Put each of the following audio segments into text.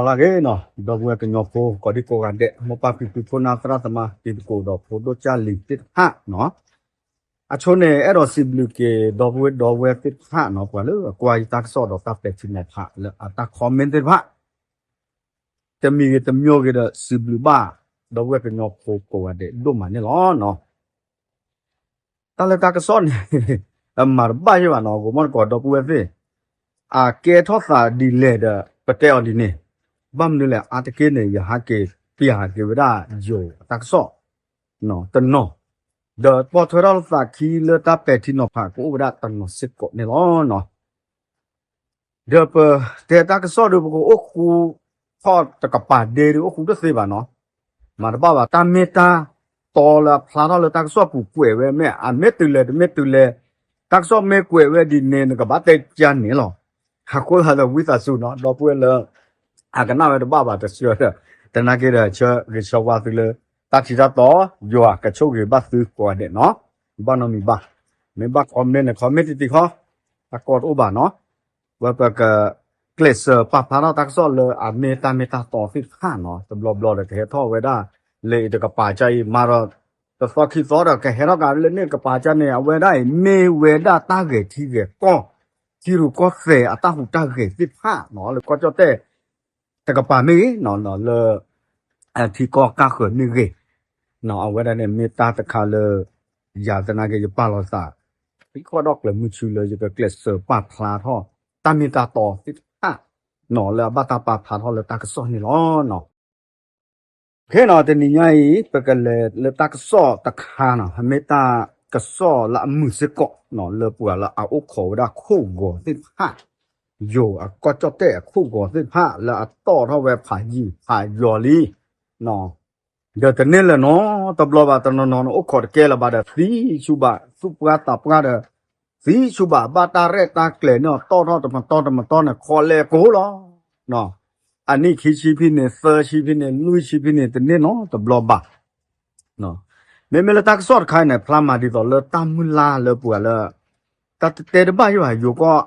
ဘၣ်ဂ့ၤနီၤ ဒီပုၢ်ဝဲၢ်ကညီဖိ ကိးဒံကိးဂၤဒဲး မိၢ်ပၢ်ဖံဖု ဖိနၢ်သရၣ်သမါ တံၤသကိးဒီးဖိဒိၣ်ကၢ်လံၤသ့ၣ်တဖၣ်နီၤ, အဆိန့ၣ် အဲၣ်ဒိးစံးဘျုးက့ၤ ဒီပုၢ်ဝဲၢ်ဒီပုၢ်ဝဲၢ်သ့ၣ်တဖၣ်နီၤ ပှၤလၢအကွၢ်ယတၢ်ကစီၣ်ဒီးတၢ်ပဲာ်ထံနီၤဖးလၢအတၢ် comment သ့ၣ်တဖၣ် တမံၤဂ့ၤတမံၤဂ့ၤဒီး စံးဘျုးဘၣ် ဒီပုၢ်ဝဲၢ်ကညီဖိကိးဂၤဒဲးဒိၣ်မးန့ၣ်လီၤနီၤ. တၢ်လၢတၢ်ကစီၣ်န့ၣ် မၤတဘၣ်ယဲၢ်ဘၣ်နီၤ ဂီၤမီၢ်တကိးဒီပုၢ်ဝဲၢ်သ့ၣ်, အကဲထီၣ်သးဒ်လဲၣ်ဒီး ပတဲအီၤဒ်န့ၣ်, ဘၣ်မနုၤလဲၣ် အါတက့ၢ်န့ၣ် ယဟးက့ၤပျၢ်က့ၤဝဲဒၣ်ယိၤအတၢ်ကစီၣ် တနီၤ, ဒီးပိာ်ထွဲထီၣ်လၢသးခံလၢတၢ်ပဲာ်ထံနီၤဖးကအိၣ်ဝဲဒၣ်တနီၤစ့ၢ်ကီးန့ၣ်လီၤနီၤ. ဒီးပတဲတၢ်ကစီၣ်ဒီး ပကအိၣ်ဃူထီၣ်တကပၤဒဲးဒီး အိၣ်ဃူတသ့ဘၣ်နီၤ, မၤတဘၣ်ဘၣ် တၢ်မ့ၢ်တၢ်တီလၢအဖျါထီၣ်လၢတၢ်ကစီၣ်ပူၤကွဲးဝဲမ့ၢ် အမ့ၢ်တုၤလဲၣ်တမ့ၢ်တုၤလဲၣ်, တၢ်ကစီၣ်မ့ၢ်ကွဲးဝဲဒ်န့ၣ် နကဘၣ်တဲကါန့ၣ်လီၤ. အဃိသတးဒီးဝံသးစူၤနီၤ ဒီပုၢ်ဝဲၢ်လၢ အကနၣ်ဝဲတဘၣ်ဘၣ်တဆၢဒီး သနာ်က့ဒီး ဆၢဂ့ၤဆၢဝါသုလၢ တၢ်ထံၣ်တၢ်တီ ယွၤကဆိၣ်ဂ့ၤဘၣ်သုကိးဂၤဒဲးနီၤ, ဘၣ်နီတမံၤဘၣ်, မ့ၢ်ဘၣ် comment န့ၣ် comment တံၤတံၤဃီ, တၢ်ကီတအိၣ်ဘၣ်နီၤ, ဝဲပက ကျဲးစၢးပာ်ဖျါထီၣ်တၢ်ကစီၣ်လၢအမ့ၢ်တၢ်မ့ၢ်တၢ်တီသ့ၣ်တဖၣ်နီၤ တဘျီဘျီဒီးကဟဲထီၣ်ဝဲဒၣ် လၢအံၤတကပၤကါအံၤ မၤဒီး တသီခံသီဒီးကဟဲထီၣ်ကးလၢန့ၣ်တကပၤကါန့ၣ် အဝဲဒၣ်အံၤ မ့ၢ်ဝဲဒၣ်တၢ်ဂဲၤထံဂဲၤကီၢ် ထံရူၢ်ကီၢ်သဲးအတၢ်ဟူးတၢ်ဂဲၤသ့ၣ်တဖၣ်နီၤ လၢကီၢ်ကၠီၣ်တဲၣ် တကပၤမ့ၢ်ဂ့ၤနီၤ လၢ ထံကီၢ်ကၢ်ဃၢၤမ့ၢ်ဂ့ၤ, အဝဲဒၣ်န့ၣ်မ့ၢ်တၢ်တခါလၢ ယၤသနာ်က့ ယပာ်လီၤသး သံကွၢ်ဒီးကျၢၤမုၢ်ဆူလၢယကကျဲးစၢးပာ်ဖျါထီၣ် တၢ်မ့ၢ်တၢ်တီသ့ၣ်တဖၣ်နီၤ လၢအဘၣ်တၢ်ပာ်ဖျါထီၣ်လၢတၢ်ကစီၣ်န့ၣ်လီၤ. ခဲနီၤ တနံၤညါအံၤ ပကလဲၤလၢတၢ်ကစီၣ်တခါနီၤ မ့ၢ်တၢ်ကစီၣ်လၢအမုာ်စ့ၢ်ကီးနီၤ လၢပှၤလၢအအိၣ်ခိးဝဲဒၣ်ခိၣ်ဂီၤသ့ၣ်တဖၣ် ယိၤအကီၢ်ကၠီၣ်တဲၣ်အခိၣ်ဂီၤသ့ၣ်တဖၣ် လၢအတီၣ်ထီၣ်ဝဲဖးယံာ်ဖးယီၤလံ ဒီးတန့ၢ်လၢၤနီတဘျီဘၣ် တနီၤနီၤန့ၣ် အိၣ်ခိးတကဲလၢၤဘၣ်ဒီး သံဆူဘၣ် သူၣ်ပှၢ်သးပှၢ်ဒီး သံဆူဘၣ် ဘၣ်တၢ်ရဲၣ်တၢ်ကျဲၤန့ၣ် တီၣ်ထီၣ်တမတီၢ်တမတီၢ်န့ၣ် ခိးလဲၤကိးလီၤ. အနံၣ်ခံဆံဖဲန့ၣ် သၢဆံဖဲန့ၣ် လွံၢ်ဆံဖဲန့ၣ် တန့ၢ်နီတဘျီဘၣ် မ့မ့ၢ်လၢတၢ်ကစီၣ်တခါအံၤန့ၣ် ဖျါမၤဒ်သိးလၢတၢ်မုၢ်လၢ်လၢပှၤလၢ တၢ်တတဲတဘၣ်ယဲၢ်ဘၣ် ယိၤကီၢ်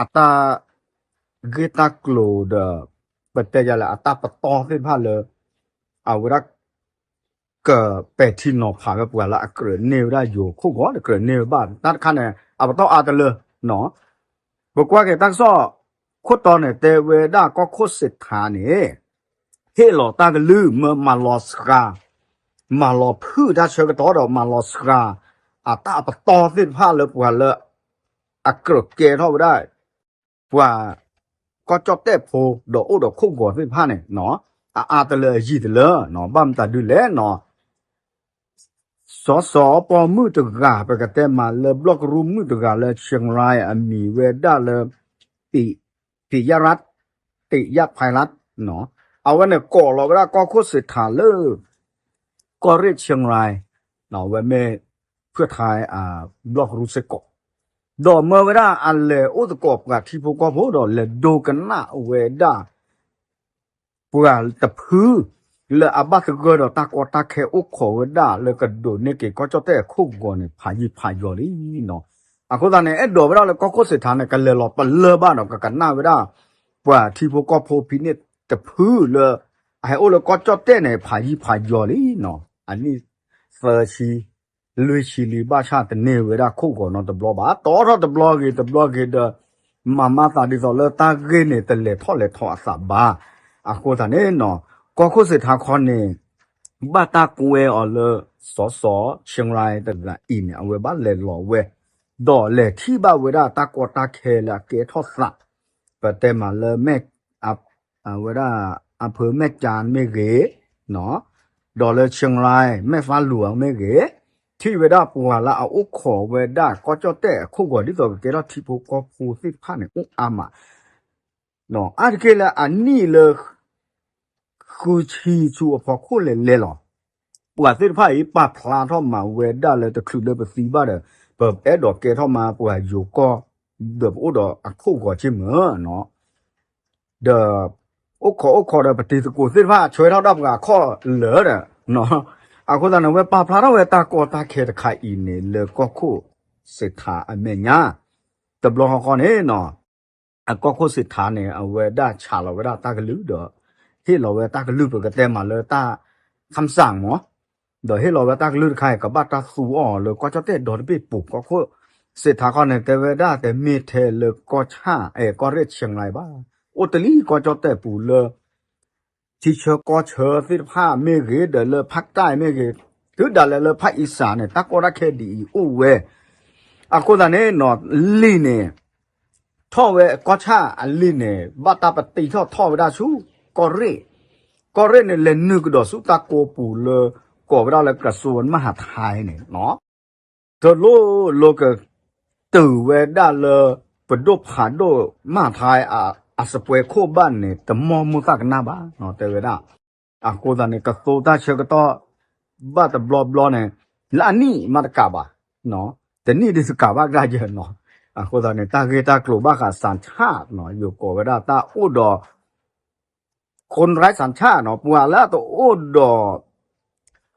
အတၢ်ဂ့ၢ်တၢ်ကျိၤဒီး ပတဲယၤလၢအတၢ်ပတီၢ်သ့ၣ်တဖၣ်လၢ အဝဲဒၣ် ကပဲာ်ထံနီၤဖးဝဲပှၤလၢအကြၢးန့ၢ်ဝဲဒၣ်ယိၤခိၣ်ဂီၤ တကြၢးန့ၢ်ဝဲဘၣ် တၢ်တခါန့ၣ် အပတီၢ်အါတလၢ ပကွၢ်က့ၤတၢ်ကစီၣ် ခိၣ်တီန့ၣ် တဲဝဲဒၣ်ကီၢ်ခိၣ်စ့းထးန့ၣ် ဟ့ၣ်လီၤတၢ်ကလုၢ်မၢမၤလီၤစှၤ မၤလီၤဖုၣ်တၢ်ဆၢကတီၢ်ဒီးမၤလီၤစှၤ အတၢ်အပတီၢ်သ့ၣ်တဖၣ်လၢပှၤလၢ အကြၢးကဲထီၣ်ဝဲဒၣ် ပှၤ ကီၢ်ကၠီၣ်တဲၣ်ဖိဒီးအိၣ်ဒီးခိၣ်ဂီၤသ့ၣ်တဖၣ်န့ၣ် အအါတလၢအယံာ်တလၢ ဘၣ်မတၤဒုလဲၣ်နီၤ စီၤစီၤပီမုၣ်တဂၤ ပကတဲမးလၢဘျီၣ်ကရူၢ်မုၣ်တဂၤလၢ Chiang Rai အမံၤဝဲဒၣ်လၢ တ့ယၣ်ရၣ် တ့ယၣ်ဖဲလၣ် အဝဲန့ၣ်ကိးလီၤဝဲဒၣ်ကီၢ်ခိၣ်စ့းထးလၢ ကီၢ်ရ့ၣ် Chiang Rai ဝဲမ့ၢ် ဖုၣ်ထါ ဘျီၣ်ကရူၢ်စ့ၢ်ကီး ဒီးမၢဝဲဒၣ်အလဲၤအိၣ်သကိးပှၤထံဖိကီၢ်ဖိဒီးလဲၤဒိကနၣ်ဝဲဒၣ် ပှၤတဖု လၢအဘၣ်သဂၢၢ်ဒီးတၢ်ကီတၢ်ခဲအိၣ်ခိးဝဲဒၣ်လၢကဒိးန့ၢ်က့ၤကီၢ်ကၠီၣ်တဲၣ်အခိၣ်ဂီၤန့ၣ် ဖးယံာ်ဖးယီၤလံနီၤ. အဃိသတးန့ၣ် အဲၣ်ဒိးဝဲဒၣ်လၢကီၢ်ခိၣ်စ့းထးန့ၣ် ကလဲၤလီၤပလၢၢ်ဘၣ်ဒီး ကကနၣ်ဝဲဒၣ် ပှၤထံဖိကီၢ်ဖိဖဲန့ၣ်တဖုလၢ အဟဲအိၣ်လၢကီၢ်ကၠီၣ်တဲၣ်န့ၣ် ဖးယံာ်ဖးယီၤလံနီၤ. အနံၣ်သၢဆံ လွံၢ်ဆံလံ ဘၣ်ဆၣ်တန့ၢ်ဝဲဒၣ်ခိၣ်ဂီၤနီတဘျီဘၣ် တီထီၣ်တဘျီဂ့ၤတဘျီဂ့ၤဒီး မၤမၤသးဒ်သိးလၢတၢ်ဂ့ၢ်န့ၣ် တလဲၤထီၣ်လဲၤထီအသးဘၣ်. အဃိသတးန့ၣ်နီၤ ကီၢ်ခိၣ်စ့းထးခီန့ၣ် ဘၣ်တၢ်ကွဲအီၤလၢ စီၤစီၤ ဆ့ရါတဂၤအံၤန့ၣ် အဝဲဘၣ်လဲၤလီၤဝဲ ဒီးလဲၤထံၣ်ဘၣ်ဝဲဒၣ်တၢ်ကီတၢ်ခဲလၢအကဲထီၣ်သး ပတဲမးလၢ အဝဲဒၣ် အဖၢမဲၢ်ကၠၢ်မ့ၢ်ဂ့ၤ ဒီးလၢဆ့ရါ မဲၢ်ဖးလူၤမ့ၢ်ဂ့ၤ ထံၣ်ဝဲဒၣ်ပှၤလၢအအိၣ်ခိးဝဲဒၣ်ကီၢ်ကၠီၣ်တဲၣ်အခိၣ်ဂီၤဒ်သိးကကဲထီၣ်ထံဖိကီၢ်ဖိသ့ၣ်တဖၣ်န့ၣ် အိၣ်အါမး အါတက့ၢ်လၢအနံၣ်လၢ ဃုဆံဆူအဖီခိၣ်လဲၤလဲၤလီၤ. ပှၤသ့ၣ်တဖၣ်အံၤ ပာ်ဖျါထီၣ်မၤဝဲဒၣ်လၢတချုးလၢပသံဘၣ်ဒီး ပအဲၣ်ဒိးကဲထီၣ်မးပှၤယိၤကီၢ် ဒီးပအိၣ်ဒီးအခိၣ်ဂီၤက့မၢ်နီၤ ဒီး အိၣ်ခိးအိၣ်ခိးဒီးပတံၤသကိးသ့ၣ်တဖၣ် ဆှၢထီၣ်ဒၣ်ပှၤအခီၣ်လၢာ်ဒီး အဃိသတးန့ၣ် ဝဲပာ်ဖျါထီၣ်ဝဲတၢ်ကီတၢ်ခဲတခါအံၤန့ၣ် လၢကီၢ်ခိၣ်စ့းထးအမဲာ်ညါ တဘျီဃီဃီန့ၣ်နီၤ အကီၢ်ခိၣ်စ့းထးန့ၣ် အဝဲဒၣ်ဆးလီၤဝဲဒၣ်တၢ်ကလုၢ်ဒီး ဟ့ၣ်လီၤဝဲတၢ်ကလုၢ်ပကတဲမးလၢတၢ် ခမ်းစၢ်မး ဒီးဟ့ၣ်လီၤဝဲတၢ်ကလုၢ်တခါအံၤ ကဘၣ်တၢ်သူအီၤလၢကီၢ်ကၠီၣ်တဲၣ်ဒီတဘ့ၣ်ပူၤ ကီၢ်ခိၣ်စ့ထါခီန့ၣ် တဲဝဲဒၣ်တမ့ၢ်ထဲလၢကီၢ်ဆၣ် အဲ ကီၢ်ရ့ၣ်ဆဲးကျၢဘၣ်, အိၣ်တ့ၢ်လံကီၢ်ကၠီၣ်တဲၣ်ပူၤလၢ ထံဆၢကီၢ်ဆၢသ့ၣ်တဖၣ်မ့ၢ်ဂ့ၤ ဒီးလၢဖၣ်ကၠၢ်မ့ၢ်ဂ့ၤ, တုၤဒၣ်လဲာ်လၢဖၣ်အံစၣ်န့ၣ် တၢ်ကီတၢ်ခဲဒ်အံၤအိၣ်ဝဲ, အဃိသတးန့ၣ်နီၤ လံာ်န့ၣ် ထီၣ်ဝဲကီၢ်ဆၣ်အလံာ်န့ၣ် ဘၣ်တၢ်ပတံထီၣ်ထီၣ်ဝဲဒၣ်ဆူ ကီၢ်ရ့ၣ်, ကီၢ်ရ့ၣ်န့ၣ် လဲၤနုာ်ကဒီးဆူတၢ်ကိးပူၤလၢ ကိးဝဲဒၣ်လၢ กระทรวงมหาดไทย န့ၣ်နီၤ တလိၣ်လိၤက တုၤဝဲဒၣ်လၢ ပဒိၣ်ဖးဒိၣ်မၤထါ အစပွဲခိၣ်ဘၣ်န့ၣ် တမီၢ်မိၢ်သၣ်ကနၣ်ဘၣ် တဲဝဲဒၣ်. အဃိသတးန့ၣ် ကသိတၢ်ဆၢကတီၢ် ဘၣ်တဘျီဘျီန့ၣ် လၢအနံၣ်မးတကးဘၣ်, တနံၣ်ဒ်တကးဘၣ်ကဒါယဲနီၤ. အဃိသတးန့ၣ် တၢ်ဂ့ၢ်တၢ်ကျိၤဘၣ်ဃး สัญชาติ နီၤ ယိၤကိးဝဲဒၣ်တၢ်အိၣ်ဒီး คนไร้สัญชาติ နီၤ ပှၤလၢအတအိၣ်ဒီး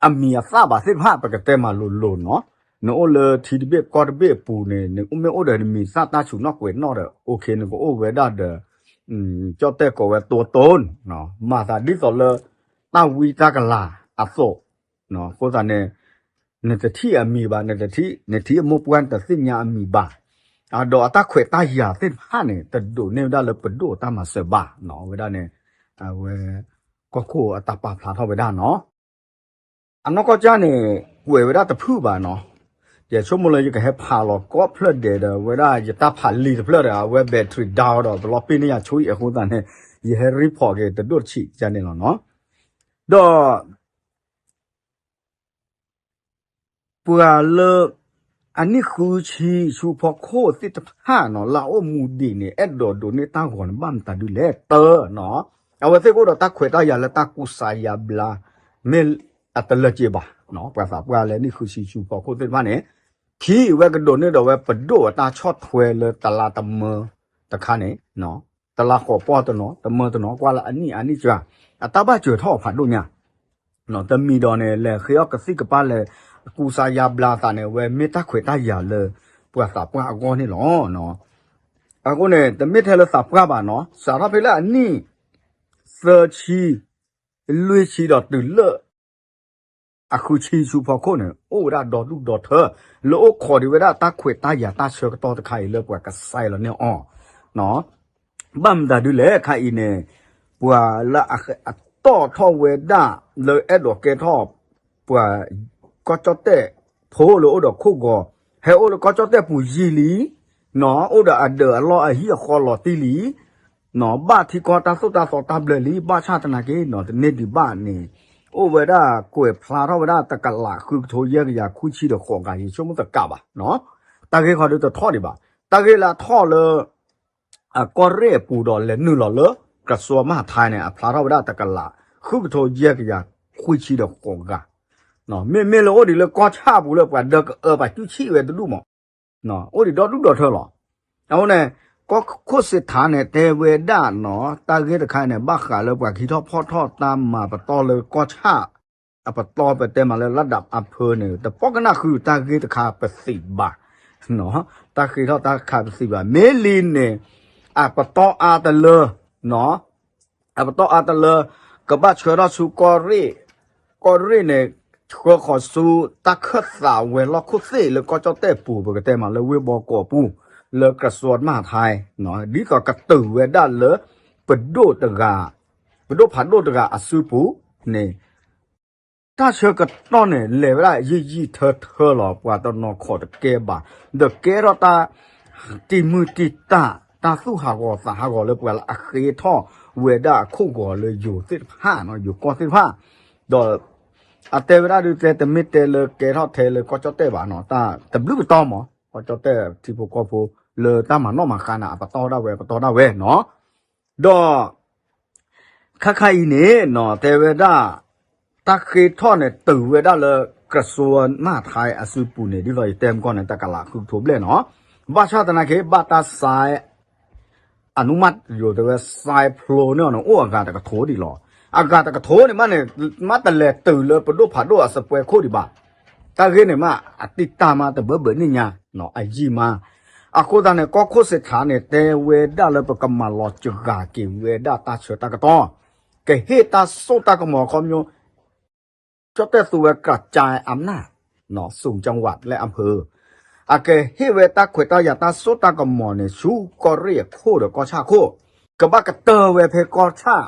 အမံၤအသၣ်ဘၣ်သ့ၣ်တဖၣ် ပကတဲမးလိၤလိၤနီၤ, နအိၣ်လၢထံတဘ့ၣ်ကီၢ်တဘ့ၣ်အပူၤန့ၣ် နအိၣ်မ့ၢ်အိၣ်ဒီးနမံၤသၣ်တၢ်ဆူးနီၢ်ကွဲးနီၣ်ဒီး OK နကအိၣ်ဝဲဒၣ်ဒီး ကၠီၣ်တဲၣ်ကိးဝဲ ตัวตน မၤသးဒ်သိးလၢ တၢ်ဝံတၢ်ကလၤအသိး, အဃိသတးန့ၣ် နတထံၣ်အမံၤဘၣ်, နတထံၣ် နထံၣ်အမိၢ်ပှၢ် နတသ့ၣ်ညါအမံၤဘၣ်, ဒီးအတၢ်ခွဲးတၢ်ယာ်သ့ၣ်တဖၣ်န့ၣ် တဒိးန့ၢ်ဝဲဒၣ်လၢပဒိၣ်အတၢ်မၤစၢၤဘၣ်နီၤ. အဝဲဒၣ်န့ၣ် အဝဲ ကီၢ်ခိၣ်အတၢ်ပာ်ဖျါထီၣ်ဝဲဒၣ်နီၤ. အနီၢ်ကီၢ်ကၢ်န့ၣ် ကွဲးဝဲဒၣ်တဖုၣ်ဘၣ်နီၤ, ယဆိကမိၣ်လၢယကဟဲဖးလီၤကိးဖျၢၣ်ဒဲးဒီး ဝဲဒၣ်ယတၢ်ဖးလံာ်တဖျၢၣ်ဒီး အဝဲ battery down ဒီး ပလီပ့ၣ်န့ၢ်ယၤဆိအံၤ အဃိသတးန့ၣ် ယဟဲ report က့ၤတဒိၣ်တဆံးကန့ၣ်လီၤနီၤ. ဒီး ပှၤလၢ အနံၣ်ဃုဆံဆူဖီခိၣ်သ့ၣ်တဖၣ်နီၤ လၢအအိၣ်မူဒံးန့ၣ် အဲၣ်ဒိးဒိးန့ၢ်တၢ်ဂီၤန့ၣ် ဘၣ်မတၤဒုလဲၣ် တၢနီၤ, အဝဲသ့ၣ်ကအိၣ်ဒီးတၢ်ခွဲးတၢ်ယာ်လၢတၢ်ကူစါယါဘျါ မ့ၢ်အတလၢက့ၤဘၣ်, ပှၤသးပှၢ်လၢနံၣ်ဃုဆံဆူဖီခိၣ်သ့ၣ်တဖၣ်န့ၣ် ခံ အဝဲကဒိးန့ၢ်ဒီးဝဲပဒိၣ်အတၢ်ဆီၣ်ထွဲလၢတလါတမၢတခါန့ၣ် တလါဃိးပီၢ်တနီၤ တမၢတနီၤ ကွၢ်လၢအနံၣ်အါနံၣ်စှၤ အတၢ်ဘၣ်စၢၤထီၣ်ဖးဒိၣ်ညါ တမံၤဒီးန့ၣ် လဲၤဃ့အီၣ်ကသံၣ်ကပၤလဲၤ ကူစါယါဘျါသးန့ၣ် အဝဲမ့ၢ်တၢ်ခွဲးတၢ်ယာ်လၢ ပှၤသးပှၢ်အဂီၢ်န့ၣ်လီၤ. အဃိန့ၣ် တမ့ၢ်ထဲလၢသးပှၢ်ဘၣ်နီၤ စးထီၣ်ဖဲလၢအနံၣ် သၢဆံ လွံၢ်ဆံဒီးတုၤလၢ အဃုဆံဆူဖီခိၣ်န့ၣ် အိၣ်ဝဲဒၣ်ဒီဒူၣ်ဒီထၢ လၢအိၣ်ခိးဒံးဝဲဒၣ်တၢ်ခွဲးတၢ်ယာ်တၢ်ဆၢကတီၢ်တခါအံၤလၢပှၤ ကစဲးလီၤန့ၢ်အီၤ ဘၣ်မတၤဒုလဲၣ်ခါအံၤန့ၣ် ပှၤလၢအတီၣ်ထီၣ်ဝဲဒၣ်လၢအဲၣ်ဒိးကဲထီၣ် ပှၤ ကီၢ်ကၠီၣ်တဲၣ်ဖိလၢအိၣ်ဒီးခိၣ်ဂီၤ ဟဲအိၣ်လၢကီၢ်ကၠီၣ်တဲၣ်ပူၤယံာ်လံ နီၤ အိၣ်ဒီးအဒၢးအလီၢ်အဟံၣ်အဃီလီၤတံၢ်လံ နီၤ ဘၣ်ထံကီၢ်တၢ်သိၣ်တၢ်သီတၢ်ဘျၢလံ ဘၣ်ဆၣ်သနာ်က့နီၤ တန့ၢ်ဒံးဘၣ်န့ၣ် အိၣ်ဝဲဒၣ်ကွဲးဖျါထီၣ်ဝဲဒၣ်တကလးဃုကထိယဲၢ်ကယၤခွံဆံဒီးဃိးဂၤ ယဆိကမိၣ်တကးဘၣ် တၢ်ဂ့ၢ်ခီဒုတထီၣ်ဒံးဘၣ် တၢ်ဂ့ၢ်လၢအထီၣ်လၢ အကီၢ်ရ့ၣ်အပူၤဒီးလဲၤနုာ်လီၤလၢ ကရၢၡိမၤထါန့ၣ် အဖျါထီၣ်ဝဲဒၣ်တကလး ဃုကထိယဲၢ်ကယၤခွံဆံဒီးဃိးဂၤ မ့မ့ၢ်လၢအိၣ်ဒံးလၢကီၢ်ဆၣ်ပူၤလၢပှၤဒၢကအၢပှၤကူၣ်ဆံၣ်ဝဲတဒူၣ်မး အိၣ်ဒံးဒီဒူၣ်ဒီထၢလီၤ. အဃိန့ၣ် ကီၢ်ခိၣ်စ့ထါန့ၣ် တဲဝဲဒၣ်နီၤ တၢ်ဂ့ၢ်တခါန့ၣ် ဘၣ်ဃးလၢပှၤကဟံးထီၣ်ဖီၣ်ထီၣ်တၢ်မၤပတီၢ်လၢကီၢ်ဆၣ် အပတီၢ်ပတဲမးလၢ လၢဒၣ်အဖၢန့ၣ် တပီၢ်ကနၣ်ဃုတၢ်ဂ့ၢ်တခါပသံးဘၣ် တၢ်ဃ့ထီၣ်တၢ်ခးပသံးဘၣ် မ့ၢ်လံန့ၣ် အပတီၢ်အါတလၢ အပတီၢ်အါတလၢ ကဘၣ်ဆှၢထီၣ်ဆူကီၢ်ရ့ၣ် ကီၢ်ရ့ၣ်န့ၣ် ဆှၢဃီၤဆူတၢ်ခၢၣ်သးဝဲၤလီၢ်ခိၣ်သ့ၣ်လၢကီၢ်ကၠီၣ်တဲၣ်ပူၤ ပကတဲမးလၢဝ့ၢ်ဘီကီးပူၤ လၢကရၢၡိမၤထါ ဒ်သိးကတုၤဝဲဒၣ်လၢ ပဒိၣ်တဂၤ ပဒိၣ်ဖးဒိၣ်တဂၤအစုပူၤန့ၣ် တၢ်ဆၢကတီၢ်န့ၣ် လဲၤဝဲဒၣ်ယံာ်ယံာ်ထၢထၢလီၤ ပှၤတနီၤခိးတကဲဘၣ် ဒီးကဲထီၣ်တၢ် တံၤမုၢ်တံၤတၢ် တၢ်သူၣ်ဟးဂီၤသးဟးဂီၤလၢပှၤလၢအဃ့ထီၣ်ဝဲဒၣ်အခိၣ်ဂီၤလၢယိၤသ့ၣ်တဖၣ် ယိၤကီၢ်သ့ၣ်တဖၣ် ဒီး အတဲဝဲဒၣ်ဒုးတဲတမ့ၢ်တဲလၢကဲထီၣ်ထဲလၢကီၢ်ကၠီၣ်တဲၣ်ဘၣ်နီၤ တၢ်တဘျုးပတီၢ်မး ကီၢ်ကၠီၣ်တဲၣ်ထံဖိကီၢ်ဖိ လၢတၢ်မၤနီၣ်မၤဃါန့ၣ် အပတီၢ်ဒၣ်ဝဲ အပတီၢ်ဒၣ်ဝဲနီၤ ဒီး ခါခါအံၤန့ၣ်နီၤ တဲဝဲဒၣ် တၢ်ဃ့ထီၣ်န့ၣ် တုၤဝဲဒၣ်လၢ ကရၢၡိမၤထါအစုပူၤန့ၣ် ဒ်သိးယတဲမကီၢ်န့ၣ် တကလးဃုကထိဘျဲၣ်နီၤ ဘၣ်ဆၣ်သနာ်က့ ဘၣ်တၢ်စဲး အနုမတ် ယိၤတဲဝဲ စဲးဖျိန့ၣ်န့ၣ် အိၣ်အဂၤတကထိဒံးလီၤ. အဂၤတကထိန့ၣ်မးန့ၣ် မ့ၢ်တလဲၤတုၤလၢပဒိၣ်ဖးဒိၣ်အစပွဲခိၣ်ဒံးဘၣ်. တၢ်ဂ့ၢ်န့ၣ်မး အတံၢ်တၢ်မးတဘၢဘၢန့ၣ်ညါ အယံာ်မး. အဃိသတးန့ၣ် ကီၢ်ခိၣ်စ့ထါန့ၣ် တဲဝဲဒၣ်လၢပကမၤလီၤစှၤက့ၤဝဲဒၣ်တၢ်ဆၢတၢ်ကတီၢ် ကဟ့ၣ်တၢ်စိတၢ်ကမီၤခီပညီ ကၠီၣ်တဲၣ်သူဝဲ กระจายอำนาจ စုံจังหวัด လၢ อำเภอ အကဟ့ၣ်ဝဲတၢ်ခွဲးတၢ်ယာ်တၢ်စိတၢ်ကမီၤန့ၣ် ဆူကီၢ်ရ့ၣ်အခိၣ်ဒီးကီၢ်ဆၣ်ခိၣ်, ကဘၣ်ကတၢၢ်ဝဲဖဲကီၢ်ဆၣ်,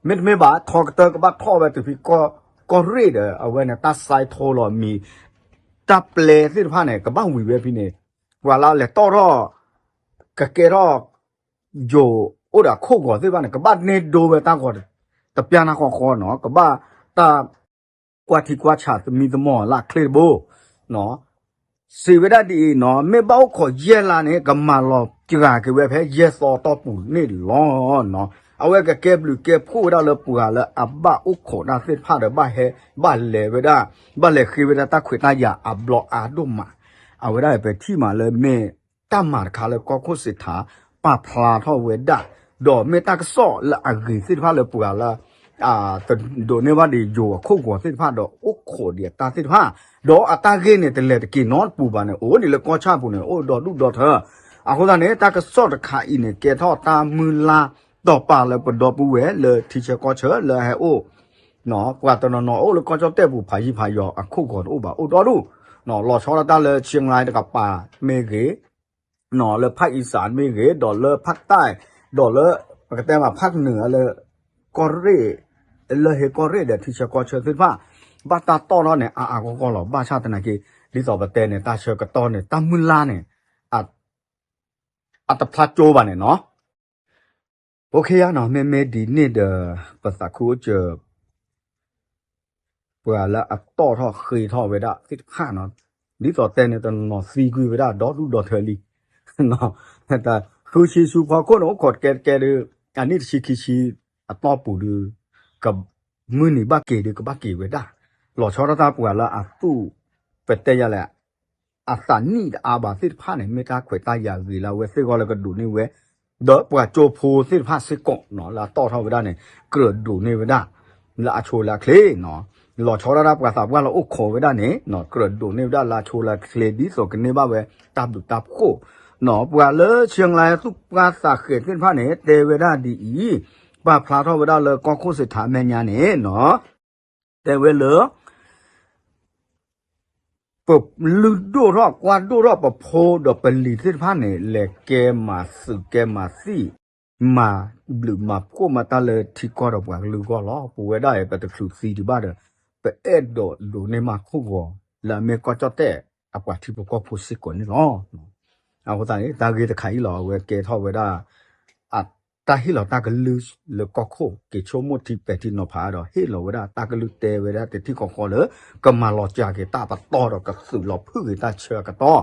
မ့တမ့ၢ်ဘၣ် ထီကတၢၢ်ကဘၣ်ထီၣ်ဝဲတုၤဖဲကီၢ်ရ့ၣ်ဒီး အဝဲန့ၣ် တၢ်စဲထီလီၤမံၤ တၢ်ပျဲသ့ၣ်တဖၣ်န့ၣ် ကဘၣ်ဝံၤဝဲဖဲန့ၣ်, ပှၤလၢလဲၤတီၣ်ထီၣ် ကကဲထီၣ် ယိၤအိၣ်ဒီးအခိၣ်ဂီၤသ့ၣ်တဖၣ်န့ၣ် ကဘၣ်န့ၢ်ဒိဝဲတၢ်ဂီၤ တပျၢ်နၢ်ဃီဃီနီၤ, ကဘၣ်တၢ်ကွၢ်ထံကွၢ်ဆးသမံသမိးလၢအချ့တဘိ စံးဝဲဒၣ်ဒ်အံၤနီၤ, မ့ၢ်ဘၣ်အိၣ်ခိးယဲၢ်လါန့ၣ် ကမၤလီၤစှၤက့ၤဝဲဖဲယဲၢ်သီတီၢ်ပူၤန့ၣ်လီၤ. အဝဲကကဲဘျုးကဲဖှိၣ်ဝဲဒၣ်လၢပှၤလၢအဘၣ်အိၣ်ခိးတၢ်သ့ၣ်တဖၣ်ဒီး ဘၣ်ဟဲ ဘၣ်လဲၤဝဲဒၣ် ဘၣ်လဲၤဃ့ဝဲဒၣ်တၢ်ခွဲးတၢ်ယာ်အဘျီအါဒိၣ်မး, အဝဲဒၣ်ပထံၣ်မးလၢမ့ၢ် တၢ်မၤတခါလၢကီၢ်ခိၣ်စံးထီၣ် ပာ်ဖျါထီၣ်ဝဲဒၣ်, ဒီးမ့ၢ်တၢ်ကစီၣ်လၢအဂ့ၤသ့ၣ်တဖၣ်လၢပှၤလၢ တဒိးန့ၢ်ဘၣ်ဒံးယိၤအခိၣ်ဂီၤသ့ၣ်တဖၣ်ဒီးအိၣ်ခိးဒံးအတၢ်သ့ၣ်တဖၣ်, ဒီးအတၢ်ဂ့ၢ်န့ၣ် တလဲၤတက့ၤနီတပူၤဘၣ်န့ၣ် အိၣ်ဒံးလၢကီၢ်ဆၣ်ပူၤန့ၣ် အိၣ်ဒီဒူၣ်ဒီထၢ, အဃိသတးန့ၣ် တၢ်ကစီၣ်တခါအံၤန့ၣ် ကဲထီၣ်တၢ်မုၢ်လၢ် တီၤပာ်လၢပဒီပုၢ်ဝဲၢ်လၢထံဆၢကီၢ်ဆၢလၢဟဲအိၣ် ပှၤတနီၤနီၤအိၣ်လၢကီၢ်ကၠီၣ်တဲၣ်ပူၤ ဖးယံၤဖးယီၤအခိၣ်ဂီၤတအိၣ်ဘၣ်အိၣ်ဒီဒူၣ်, လီၤဆီဒၣ်တၢ်လၢ เชียงราย တကပၤမ့ၢ်ဂ့ၤ, လၢ ภาคอีสาน မ့ၢ်ဂ့ၤ, ဒီးလၢ ภาคใต้, ဒီးလၢ ပကတဲမး ภาคเหนือ လၢ ကီၢ်ရ့ၣ်, လၢဟ့ကီၢ်ရ့ၣ်ဒီးထံဆၢကီၢ်ဆၢသ့ၣ်တဖၣ် ဘၣ်တၢ်တီၣ်ထီၣ်န့ၣ် အါအါဂီၢ်ဂီၢ်လီၤ. ဘၣ်ဆၣ်သနာ်က့ ဒ်သိးပတဲန့ၣ် တၢ်ဆၢကတီၢ်န့ၣ် တၢ်မုၢ်လၢ်န့ၣ် အတဖျါကၠိဘၣ်န့ၣ်နီၤ. အိၣ်ခ့ယါနီၤ, မ့မ့ၢ်ဒ်န့ၣ်ဒီး ပသးခုအိၣ်စၢၤ ပှၤလၢအတီၣ်ထီၣ်ဃ့ထီၣ်ဝဲဒၣ်သ့ၣ်တဖၣ်နီၤ, ဒ်သိးတဲန့ၣ် တနီၤသံကွံာ်ဝဲဒၣ်ဒီဒူၣ်ဒီထၢလံ. ဃုဆံဆူဖီခိၣ်န့ၣ် အိၣ်ခိးတကဲတကဲဒီး အနံၣ်တဆံခံဆံအတီၢ်ပူၤဒီး ကမုၢ်နံၤဘၣ်က့ၤဒီးကဘၣ်က့ၤဝဲဒၣ်, လီၤဆီဒၣ်တၢ်ပှၤလၢအသူၣ် ပတဲယၤလဲၣ် အသးနံၣ်တအါဘၣ်သ့ၣ်တဖၣ်န့ၣ် မ့ၢ်တၢ်ခွဲးတၢ်ယာ်ဂ့ၤလၢအဝဲသ့ၣ်အဂီၢ်လၢကဒိးန့ၢ်ဝဲ, ဒီးပှၤကၠိဖိသ့ၣ်တဖၣ်စ့ၢ်ကီးနီၤ လၢအတီၣ်ထီၣ်ဝဲဒၣ်န့ၣ် ကြၢးဒိးန့ၢ်ဝဲဒၣ် လၢအဆိလၢအချ့နီၤ, လီၤဆီဒၣ်တၢ်ပှၤသးပှၢ်လၢအိၣ်ခိးဝဲဒၣ်န့ၣ်နီၤ ကြၢးဒိးန့ၢ်ဝဲဒၣ်လၢအဆိလၢအချ့ ဒ်သိးကန့ၢ်ဘၣ်ဝဲတၢ်ဘျုးတၢ်ဖှိၣ်နီၤ, ပှၤလၢ เชียงราย သူၣ်ပှၢ်သးဃဲးသ့ၣ်တဖၣ်န့ၣ် တဲဝဲဒၣ်ဒ်အံၤ, ပာ်ဖျါထီၣ်ဝဲဒၣ်လၢကီၢ်ခိၣ်စံးထီၣ်အမဲာ်ညါန့ၣ်နီၤ တဲဝဲလၢ ပလုၢ်ဒိၣ်ထီၣ်ကွၢ်ဒိၣ်ထီၣ်ပဖိဒီးပလံၤသ့ၣ်တဖၣ်န့ၣ် လဲၤကဲမၤသုးကဲမၤသံၣ်, မၤဘျုးမၤဖှိၣ်မၤတၢ်လၢထံကီၢ်ဒီးပှၤကလုာ်အဂီၢ်လီၤ. ပဝဲဒၣ်အံၤ ပတချုးသံဒံးဘၣ်ဒီး ပအဲၣ်ဒိးဒိးန့ၢ်မးခိၣ်ဂီၤ လၢအမ့ၢ်ကီၢ်ကၠီၣ်တဲၣ်အပှၤထံဖိကီၢ်ဖိစ့ၢ်ကီးန့ၣ်လီၤ. အဃိသတးန့ၣ် တၢ်ဂ့ၢ်တခါအံၤလီၤ အဝဲကဲထီၣ်ဝဲဒၣ် အတၢ်ဟ့ၣ်လီၤတၢ်ကလုၢ်လၢကီၢ်ခိၣ် က့ၤဆိကမိၣ်ထံပဲာ်ထံနီၤဖးဒီး ဟ့ၣ်လီၤဝဲဒၣ်တၢ်ကလုၢ်တဲဝဲဒၣ်တထံၣ်ဃီဃီလၢ ကမၤလီၤစှၤက့ၤတၢ်ပတီၢ်ဒီးကသုးလီၤဖုၣ်က့ၤတၢ်ဆၢအကတီၢ်,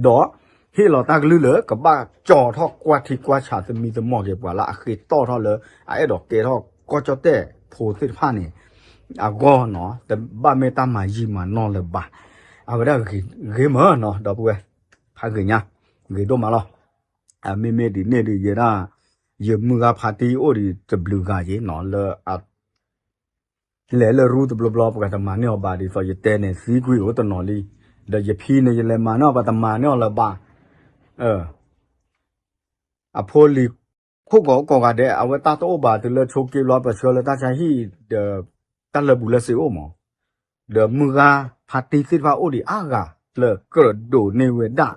ဒီးဟ့ၣ်လီၤတၢ်ကလုၢ်လၢ ကဘၣ်ကၠီထီၣ်ကွၢ်ထံကွၢ်ဆးသမံသမိးက့ၤပှၤလၢအဃ့တီၣ်ထီၣ်လၢ အအဲၣ်ဒိးကဲထီၣ်ကီၢ်ကၠီၣ်တဲၣ်ဖိသ့ၣ်တဖၣ်န့ၣ် အဂီၢ်နီၤ တဘၣ်မ့ၢ်တၢ်မၤယံာ်မၤနီၢ်လၢၤဘၣ်. အဝဲဒၣ်ဂ့ၤမၢနီၤ ဒီပုၢ်ဝဲၢ် ဖးဂ့ၤညါ ဂ့ၤဒိၣ်မးလီၤ. မ့မ့ၢ်ဒ်န့ၣ်ဒီး ယဲဒၣ် ယမုၢ်ဂၤဖါတံၢ်အိၣ်ဒီးတဘျုးဂၤယ့ၤနီၤ လၢ လဲၤလၢရူတဘျီဘျီ ပှၤတမၤန့ၢ်အီၤဘၣ် ဒ်သိးယတဲန့ၣ် သံကွံာ်အိၣ်တနီၤလံ. ဒီးယဖံန့ၣ် ယလဲၤမၤန့ၢ်အီၤ ပှၤတမၤန့ၢ်အီၤလၢၤဘၣ်. အဖိလံၤခိၣ်ကိးကိးဂၤဒဲး အဝဲတၢ်တအိၣ်ဘၣ် တုၤလၢဆိးက့ဘျီ ပဆှၢလၢတၢ်ဆါဟံၣ်ဒီး တၢ်လၢာ်ဘူၣ်လၢာ်စ့အိၣ်မး ဒီးမုၢ်ဂၤဖါတံၢ်သ့ၣ်တဖၣ်အိၣ်ဒံးအါဂၤ လၢကြၢးဒိးန့ၢ်ဝဲဒၣ်,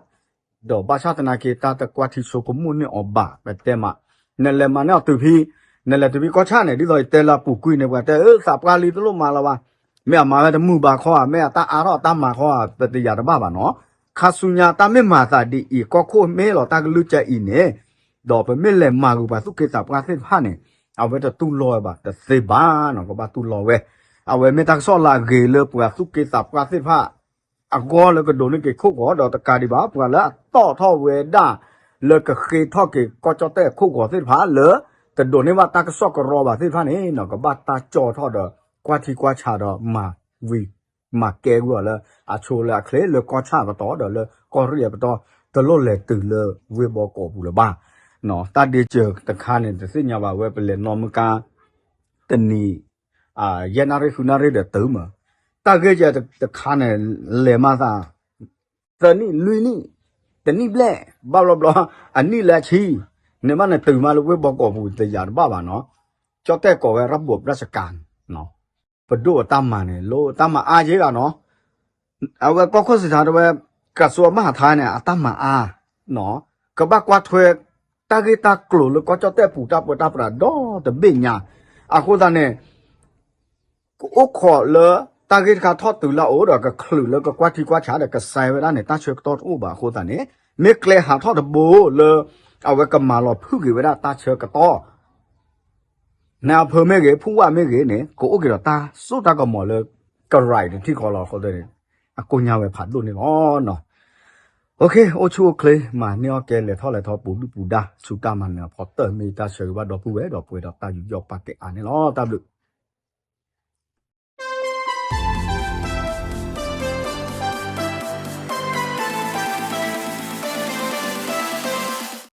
ဒီးဘၣ်ဆၣ်သနာ်က့ တၢ်တကွၢ်ထံဆိကမိၣ်န့ၢ်အီၤဘၣ် ပတဲမး, နလဲၤမၤန့ၢ်အီၤတုၤဖံ, နလဲၤတုၤဖံကီၢ်ဆၣ်န့ၣ် ဒ်သိးယတဲလၢအပူၤကွံာ်န့ၣ် ပှၤတဲအၢ သးပှၢ်လံတလိၣ်မၤလၢၤဘၣ်, မ့ၢ်အမၤဝဲတမုာ်ဘၣ်ခီဧါ, မ့ၢ်အတၢ်အါထီၣ်တၢ်မၤခီဧါ ပတယာ်တဘၣ်ဘၣ်နီၤ. ခါဆူညါတၢ်မ့ၢ်မၤသးဒ်အံၤ ကီၢ်ခိၣ်မ့ၢ်လီၤတၢ်ကလုၢ်ကဲအံၤန့ၣ် ဒီးပမ့ၢ်လဲၤမၤဂ့ၤပှၤသူၣ်က့သးပှၢ်သ့ၣ်တဖၣ်န့ၣ် အဝဲတတူၢ်လိာ်ဝဲဘၣ် တသ့ဘၣ်နီၤ ကဘၣ်တူၢ်လိာ်ဝဲ. အဝဲမ့ၢ်တၢ်ကစီၣ်လၢအဂ့ၤလၢပှၤသူၣ်က့သးပှၢ်သ့ၣ်တဖၣ် အဂီၢ်လၢကဒိးန့ၢ်က့ၤခိၣ်ဂီၤ ဒီးတကးဒံးဘၣ် ပှၤလၢအတီၣ်ထီၣ်ဝဲဒၣ် လၢကဃ့ထီၣ်က့ၤကီၢ်ကၠီၣ်တဲၣ်ခိၣ်ဂီၤသ့ၣ်တဖၣ်လၢ တဒိးန့ၢ်ဘၣ်တၢ်ကစီၣ်ကရီဘၣ်သ့ၣ်တဖၣ်န့ၣ် ကဘၣ်တၢ်ကၠီထီၣ်ဒီး ကွၢ်ထံကွၢ်ဆးဒီးမၤဝံၤ မၤကဲဝံၤအီၤလၢ အဆိလၢအချ့လၢကီၢ်ဆၣ်အပတီၢ်ဒီးလၢကီၢ်ရ့ၣ်အပတီၢ် တလိၣ်လဲၤတုၤလၢဝ့ၢ်ဘီကီးပူၤလၢၤဘၣ်. တၢ်ဒ့စၢၤတခါန့ၣ် တသ့ၣ်ညါဘၣ်ဝဲ ပလဲၤနီၣ်မုၢ်ကါ တနံၤ ယဲၢ်နၣ်ရံၣ်ဃုနၣ်ရံၣ်ဒီးတုၤမး, တၢ်ဂ့ၢ်ကဲတခါန့ၣ် လဲၤမၤသး သၢနံၣ်လွံၢ်နံၣ် တနံၣ်ဘျဲၣ် ဘၣ်ဘျီဘျီ အနံၣ်လၢအဆံ န့ၣ်ဘၣ်န့ၣ်တုၤမးလၢဝ့ၢ်ဘီကီးပူၤတယာ်တဘၣ်ဘၣ်နီၤ. ကၠီၣ်တဲၣ်ကိးဝဲ ရဘိးရၢစကၤ ပဒိၣ်အတၢ်မၤန့ၣ် လၢတၢ်မၤအါယဲဂၤနီၤ, အဝဲကီၢ်ခိၣ်စံးထီၣ်တဲဝဲ ကစူအမၢ်ဟးထါန့ၣ် အတၢ်မၤအါ, ကဘၣ်ကွၢ်ထွဲ တၢ်ဂ့ၢ်တၢ်ကျိၤလၢကီၢ်ကၠီၣ်တဲၣ်ပူၤတၢ်ပၢတၢ်ပြးဒီတဘ့ၣ်ညါ, အဃိသတးန့ၣ် ကအိၣ်ခိးလၢ တၢ်ဂ့ၢ်တခါထီၣ်တုၤလၢအအိၣ်ဒီးကချုးလၢကကွၢ်ထံကွၢ်ဆးဒီးကစဲဝဲဒၣ်န့ၣ် တၢ်ဆၢကတီၢ်တအိၣ်ဘၣ်အဃိသတးန့ၣ် မ့ၢ်ကျဲဟးထီၣ်တဘိလၢ အဝဲကမၤလီၤဖုၣ်က့ၤဝဲဒၣ်တၢ်ဆၢကတီၢ် နၢ်အဖၢမ့ၢ်ဂ့ၤ ဖူဝၣ်မ့ၢ်ဂ့ၤန့ၣ် ကအိၣ်က့ၤဒီးတၢ်စိတၢ်ကမီၤလၢ ကရၤတထံၣ်ဃီလီၤအဃိသတးန့ၣ် အကိညါဝဲဖးဒိၣ်န့ၣ်လီၤ. အိၣ်ဆူၣ်အိၣ်ချ့ မၤန့ၢ်အီၣ်ကဲ လဲၤထီၣ်လဲၤထီ ပူၤဒုၣ်ပူၤဒါ ဆူတၢ်မၤနၢၤအဖီတၢၢ် မ့ၢ်တၢ်ဆၢဂ့ၤဘၣ်ဒီပုၢ်ဝဲၢ်ဒီးပှဲၤဒီးတၢ်ယူးယီၣ်ပာ်ကဲအါန့ၣ်လီၤ. တၢ်ဘျုး